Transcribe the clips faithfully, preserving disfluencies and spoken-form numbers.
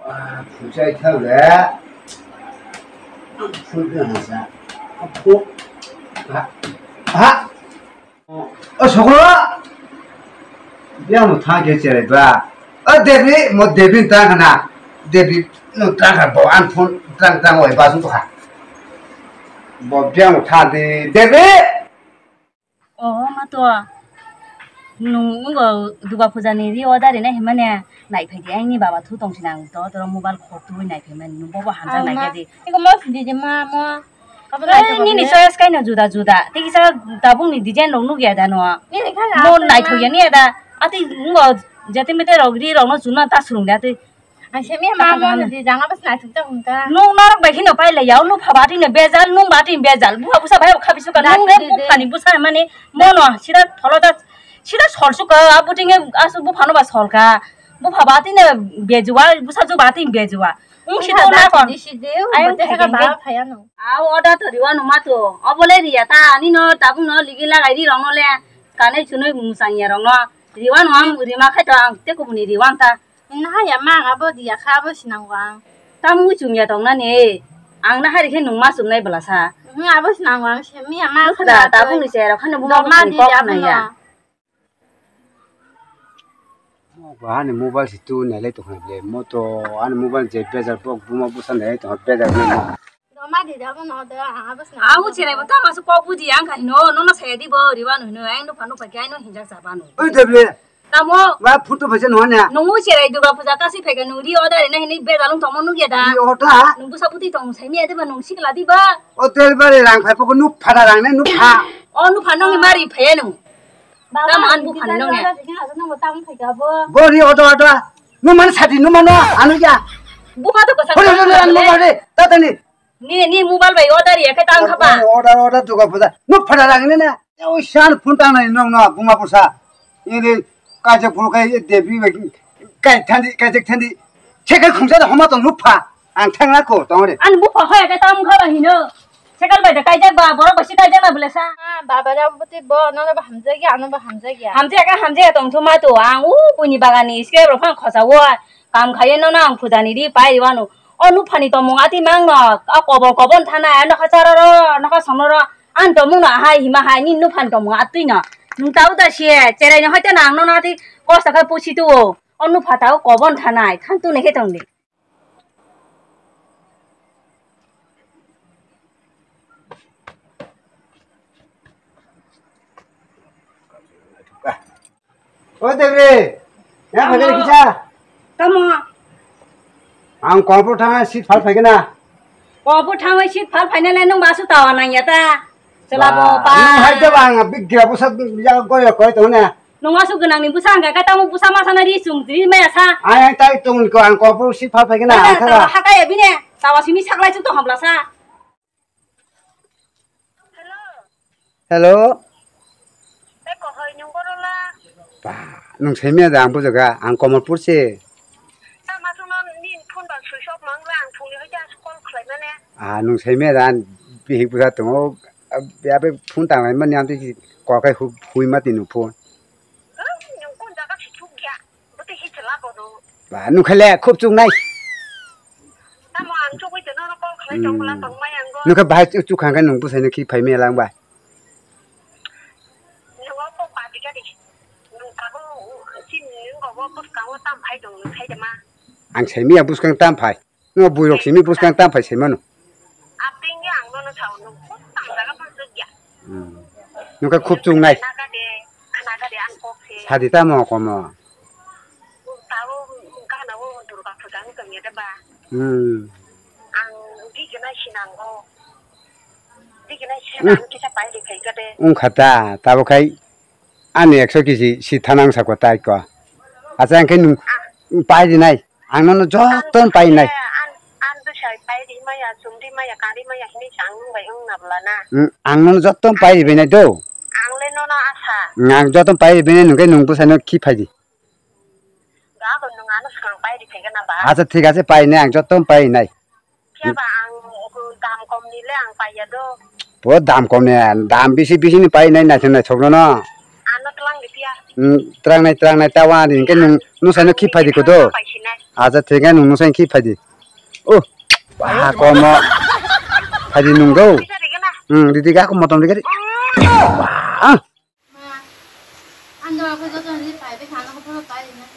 Ah, phuchai thang le. Phun na sa. Phu. Ha. Ha. O sokro. Biang no thang ke chere ba. O Devi, mo Devi ta kana. Devi no ta ka bo an phun tang tang oi ba su ka. Bo biang no thang de Devi. Oh, ma to. Nung ungo Durga Puja ni ri order ri na himane nai phai di, aini baba thu tong sinang to, to mobile khor tu nai phai man, nung bobo hamjak nai di. Iko mo sidi di ma mo. Abo nai to nini choice kaino juda juda. Tei kisa tabuk ni design rok nugya da no. Nini kha mo nai thok ya ni da. Ati ungo jete mete rok ri rok no chuna ta surung da tei. Ang semi ma mo ni di jang abo snai thuk ta hung ta. Nung norok bai kheno pai lai ya, nung pha ba tini bejal, nung ba tini bejal. Buha busa bai kha bisu ka, nung le buphani busa mani mono sida tholo ta, sida sol suka, abo tini asu buphano ba sol ka. Bupha ba tini bejuwa, busa ju ba tini bejuwa. Nung sida na kon. Ayang thai ba phaya no. Aw order to riwa no ma to. Obo le riya ta, ani no tabuk no ligi lagai ri rong no le. Kanai chunui musang ya rong no. Riwa no ang rima khai to ang te kubuni riwa ta. Nahaya ma ang abo diya kha abo sinango ang. Tamo chumya tongnani. Ang nahari khe nung ma chumnai bwlasa. Abo sinango ang semiya ma. Nukha da tabukni chera khani buma buma kok naya. Ani mobile si tu nelai tongkha ble moto ani mobile je bejar bok buma busa nelai tongkha bejar ni. Doma di dabo no de ang abo sinango. Ang cherai bo tamo su kok buji ang kha hino no no saya di bo riwa no hino ang no phano pa kya no hinjak sa ba no. Oi de ble. Tamo? Ba photo phaisa nung hanya. Nung cherai Durga Puja kasi phaika nung ri order ri na hini bejal wng tongmo nukya da? Ri order? Nung busa bwtwi tong sai miya diba nung sikla diba? O delivery rang phai poko nuk phada rang ne nuk pha. O nuk pha nongni mari phaiya nung. Tamo an bu phani nongni. Bo ri order order. Nuk man sadi nuk mano anu ya. Bu pha to kosa. Hore hore hore nuk mari. Tatani. Ni, ni mobile bai order ya khe tang kha ba? Order, order, Durga Puja. Nuk phada rang ne na. Oi san phone tang nai nong no buma pusa. Ini kaje phone kai Devi bai kai thandi, kai thandi. Chekai khungsa da homa tong nuk pha. Ang thang na ko tong re. Ani bu pha hoya khe tang kha ba hino. Chekai bai da kai jak ba, borok bai si kai jak na bole sa. Baba ra buti bo no ba hamjak ya, ano ba hamjak ya. Hamjak ya, hamjak ya tong thuma to. Ang u buini bagani iske rok phang khosa wo. Kam khaye no na ang puja ni ri pai ri wano. O nuphani tomung ati mang no, a kobol kobon thana, a nokha chararo, nokha somroro, ang tomung no ahai hima hai, ni nuphani tomung atwi no. Nung tau da siye, cherai no hoite nang no nati, kosto khe pusi tuo. O nupha tau kobon thanai, thang tu ne khe tong di. O Debre, ya phagari kisa. Tamo. Ang Kongpur thangna seat phal phaikena. Kongpur thangwi seat phal phainale nung basu tawa nangya ta. Chwla bo pa. Nung hai jaba ang big gira busa ya goyo koi tongna. Nung asu gwnangni busa ang kha tamo busa masana ri chung ri maya sa. Ai ai tai tong ko ang Kongpur seat phal phaikena. Tawa hakaya bine. Tawa simi saklai chu to hamla sa. Hello. Ba, nung saimaya da ang bujaga, ang Komolpur se. Ah, nung saimaya da ang bihik busa tongo, abe phone tanglai mani ang twi kok hai hu-, hui ma tini phone. Ba, nung khaile khub chuk nai. Nung kha bahai chuk, chuk kha khe nung bwsai no khi phai mela wng bai. Ang sai miya bwskang tam phai. No bwrok simi bwskang tam phai sai mano. Abdingya ang nono sao, nung kok tang jaga phang sukya. Hmm. Nung kha khub chuk nai. Khna gade, khna gade ang kok se. Sadi tamo komo. Tao gana o Durga Puja ni tong ya ba. Hmm. Ang bigina sinango. Bigina sinang kisa pai di khai gade. Ung khata, tabo khai. Ani ekso kisi si thanang sako tai ko. Acha ang khe nung pai rinai. Ang nono joto pai rinai. Ang, ang bwsai pai ri maya, chum ri maya, kari maya hinwi chang nung bai wng na bwla na. Hmm, ang nono joto pai ri bai nai do. Ang le nono asa. Hmm, ang joto pai ri bai nai nung khe nung bwsai no khi phai di. Ga ko nung ano swkang pai ri phai gana ba. Acha thik ase pai nai ang joto pai rinai. Phiya ba ang dam kom ni le ang paiya do. Bo dam kom ni, dam bisi bisi ni pai nai naithok naithok no no. Ano tlang di phiya. Hmm, trangnai, trangnai, tawa di, hingke nung, nung saino khip phaidi kudo. Aja, thik khe nung, nung saino khip phaidi. Oh, wah, komo. Phaidi nung do. Hmm, didi ga ko motom dikari. Wah. Ma, ang dora ko joto ni pai be thang ko pura pai na.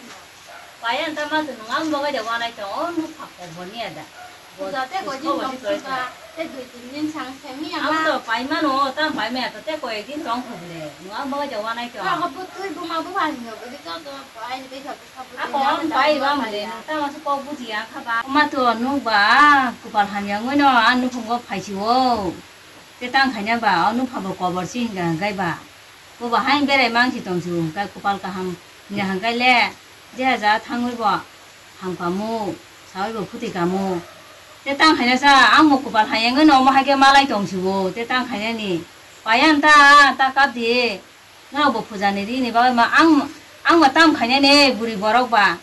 Pai ang ta ma tu nung ang bagai de wanai to, oh, nu phak ko boni ada. Puja te ko din tong suka, te dui tin din sang semi ama. Ang to pai mano, tang pai me to te ko ek din tong khub le. Nung ang bagai de wanai to. Ka ko putui bu ma bu han yo, bu to to pai be ka bu ka bu. Ako ang pai ba male, nung ta ma su ko buji ang kha ba. Ma to nu ba, kupal hamya ngoi no, ang nu phung go phai si o. Te tang khaina ba, o nupha bo kobor si hinga hingkai ba. Bo ba hain berai mang si tong si hingkai kupal kaham hinga hingkai le, jeha ja thangwi bo hamkamu, sawi bo phuti kamu. Te tang khaina sa, ang bo kupal hai wngwi no omo hai khe malai tong si o, te tang khaina ni. Paiya ta, ta kap di. Norok bo puja ni ri ni bagwi ma ang, ang ma tam khainani bwrwi borok ba.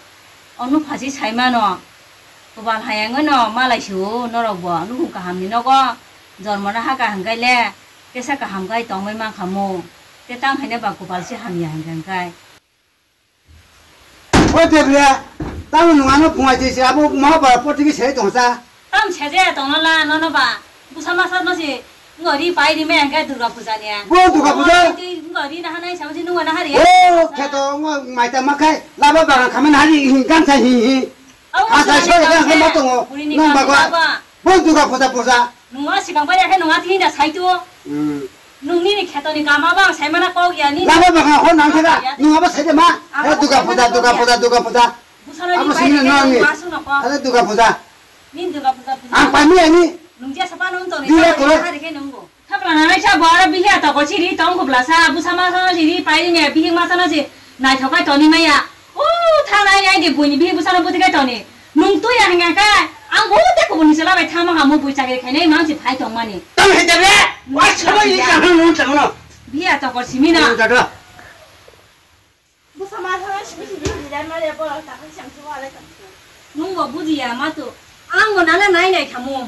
O nupha si sai mano. Kubal hai wngwi no malai si o norok bo. Nukhung kaham ni nogo jormo no haka hwnkhe le tesa kaham khai tongwi mankha mu. Te tang khaina ba kubal si hamya hwnkhe hwnkhe. O Debre, tamo nwng ano phungai twi se abo Mahabharata pori twi se tongsa. Tam seje tongla nono ba. Busa masa no se ngo ri pai ri me hwnkhe Durga puja ni. Bo Durga puja? Ngo ri na hanai sa se nungo na hari. O kheto ngo maita makhai laba bagan khamen hari hin kan sa hi hi. Abo Asa busa ni soi kan kam se. Matongo. Buri ni nung kam bagwa. Baba. Bo Durga puja puja. Nungma sikang bai yakhe nunga tini da sai tu. Hmm. Nung nini kheto ni kama bang sai mana kok ya ni. Laba bagan hor nang thega. Ya. Nung abo sai de ma. Abo He Durga puja, Durga puja, Durga puja. Busana ni pai de no ni. Masu no ko. Ada Durga puja. Ni Durga puja puja. Ang pami ani. Nung je sapa nung to ni. Dile koro. Hari ke nunggo. Thapla nanai sa bo aro bihi atokol si ri tong khupla sa, busa masa no si ri pai ri me, bihi masa no si naithok khai toni maya. O, thanai ai de buini bihi busa no buti khai toni. Nung tui ya hingka kha, ang bo te kubuni sela bai thama hamu bui chakri khainai mang si phai tong mani. Tang hai jabe, wai sabo ni ka nung tang no. Bihi atokol simi na. Nung jaga. Busa ma thangna simi simi hini dai mare borok ta khe chang chuwa le tang. Nung bo buji ya ma tu. Ang bo nana nai nai khamu.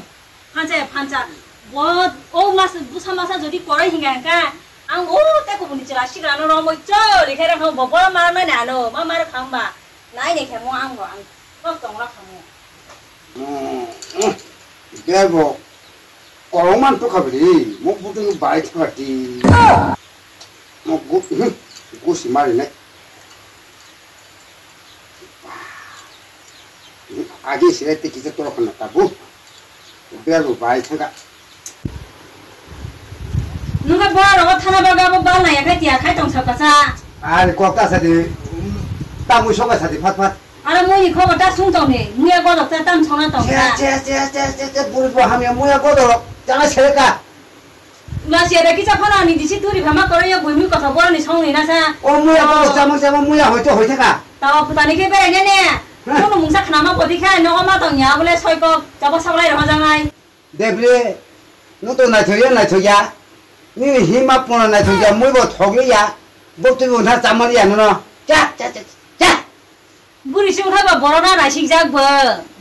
Phansa ya phansa. Bo o mas busa masa jodi korai hinga hingka. Ang o te kubuni chela sigra no romoi chori khe rang bo bora mar nai nano. Ma mar khamba. Nai nai khamu ang bo ang. Kok tong ra khamu. Bebo, korokma tokha bini, mo butung bai tokha di. Mo gu, hmm, gusi mari nai. Agi sire te kisa torok na tabu. Bebo bai thangka. Nungkha bora rogo thana baga bo bal nai akhai tiya khai tong saka sa. Are kok ta sadi, tamui soka sadi phat phat. Aro mui ni khobo ta sung tong ni, muya godok ta tam sona tong ta. Che, che, che, che, che, che, buri bo hamya muya godok, jana seleka. Ma sia da kisa phano ni disi turi phama koro yo bui mui kotho boro ni song ni na sa. O muya godok, chamang chamang muya hoito hoite ka. Tawa putani khe berai ne ne. Heh. Kono mungsa khnama poti kha, nogo ma tong ya, bole soi kok, chabo sablai rama jangai. Debre, no to naithok ya, naithok ya. Nini hima pona naithok ya, mui bo thok ya. Bo twi bo na chamar ya no no. Cha, cha, cha, cha. Buri sung kha ba borok na naisik jak bo.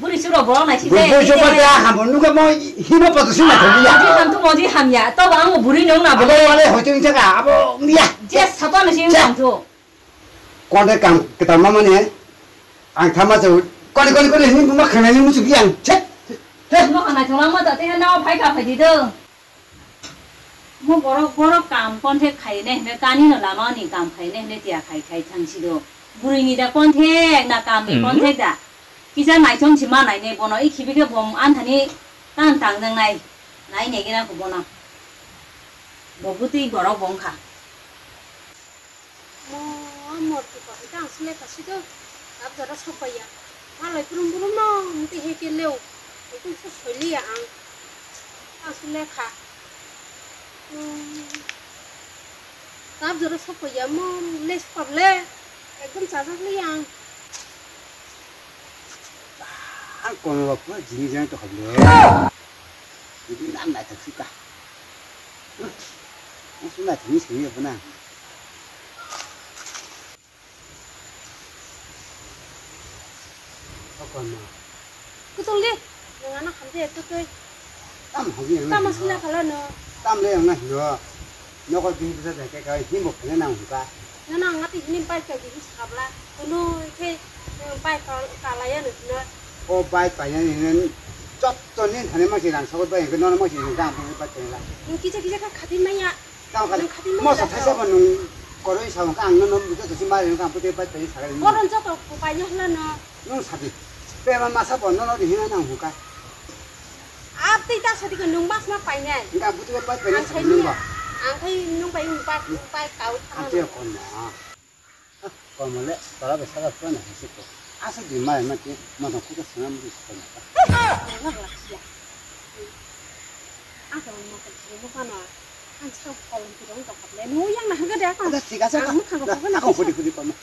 Buri sung rok borok naisik jak. Buri sung ba ta ham bo nukha mo hima poto sung naithok ya. Modi ham tu modi ham ya. To ba ang buri nung na bo. Abo wale hoito wngsa ka, abo ya. Je sapa no sing tong tu. Konde kam kwtal ma mani ang thama chau. Koni, koni, koni, hini buma khanani muchuk yang. Chet, chet. Mo kana thonglang ma ta te na phai ka phai di do. Mo borok, borok kam konde khai ne hne kani no lama ni kam khai ne hne tia khai khai thang si do. Buri ni da konde na kam ni konde da. Kisa nai chong si ma nai ne bono i khibi ke bom an thani tan tang nang nai. Nai ne gina ko bono. Bo butui borok bong kha. Mo, a morti ko hai ta ang sule ka si do. Tab jora sok pai ya. Malai brum brum no, mte he ke leo. Ekdom so soi liya ang. Ang sule kha. Hmm. Tab jora sok pai ya, mo, le sokap le. Ekdom chajak liya ang. Ang kono rok pura jini jani to khablo. Ini nam nai tak suka. Ang suna tini sini apa na? Apa na? Kutung di, nang anak hamdi itu tuh. Tam hamdi yang. Tam masih nak kalau no. Tam le yang nak no. No kau bini bisa dah kayak kau himo kena nang buka. Nono ang ati hini bike kaji hini sakabla. Kono ikhe, eh, bike kal-, kalaya no hino. O bike painani hino jotto ni thani masi rang sagot bai hino nono masi hino gang puni bike painala. Nung kisa kisa kha khati maya. Tamo kali, nung khati maya mosa jotto. Thaisa ba nung koroi sa ang nono joto si mari nung gang puni bike painani sakali. Koron joto painani hino no. Nung sadi. Pema masa bo nono di hino nang huka. Abtwi ta sadi ko nung bas ma painai. Hingke ang butugo pai painai ang sadi khai nung ba. Ang khai nung bai nung bai nung bai kau thang. Ang tiya kon ma. Kon ma le tora be saka kon na hisi ko. Asa di mai ma ti ma thang kuta sana mu ko na. Nang lak sia. Ang khai mo ko mo kana. Ang sa kolom ti dong ka le. Nu yang na hangga de ka. Ada tiga sa. Ang mo khang ko ko na. Ako hudi hudi kon ma.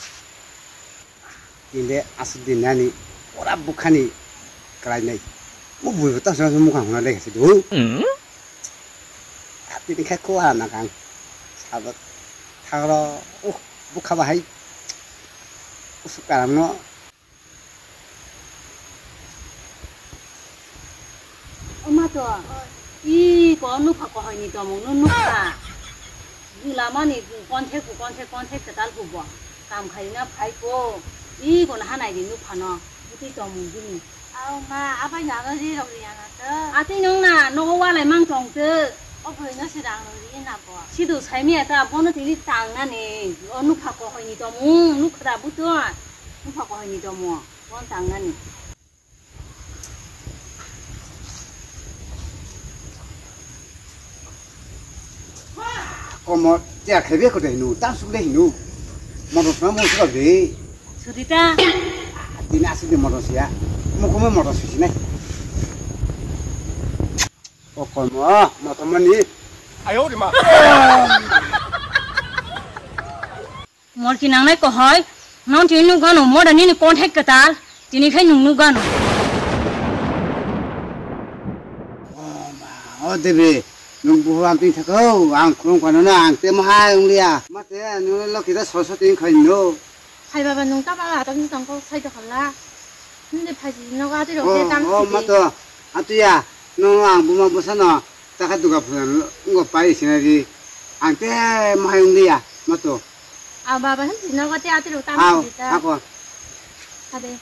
Tinde aswk din nani pura bukhani kwlainai. Mo buibo tang song mukhang hwnna lekha se do. Hmm? Tini khe kula na kang. Sabak thagro, uh, bukha bahai. Usuk karam no. Oma to, i ko nupha kohoi ni tomung no nukha. Bwlamani konthek bu konthek, konthek kwtal bu bo. Kam khaina phai ko. I ko na hanai di nupha no. Bwtwi tomung bini. Au ma, abai na no ri rok ri ana to. Atwi nung na, nogo walai mang tong to. O bwrwi no se rang rok ri na bo. Sidu saimi ata bono tini tang nani. O nupha kohoi ni tomung, nukha da buto. Nupha kohoi ni tomung. Bon tang nani. Komo tiya khebe ko dai nu, tam suk dai nu. Motor suna mo suk de. Sudita. Tini asuk de motor siya. Mo komo motor sisi nai. O komo, motor mani. Ayo de ma. Mor kinangnai kohoi, nong tini nukgano, mor da nini konthek kwtal, tini khai nung nukgano. O ma, o Devi, nung buhu ang tini thakho, ang khulum kano na, ang te mahai wngliya. Mate, nung lo kita soso tini khai no. Hai baba, nung ta baba, atok ni tongko sai to khala. Nde phaji nogo ati rok je tang. O, o, sidi. Mato, atuya, no ang buma bwsano, taka duga phulan, ngo pai sinari, ang te mahai wngliya, mato. A baba, hem si nogo te ati rok tang sidi ta. Ako. Ade.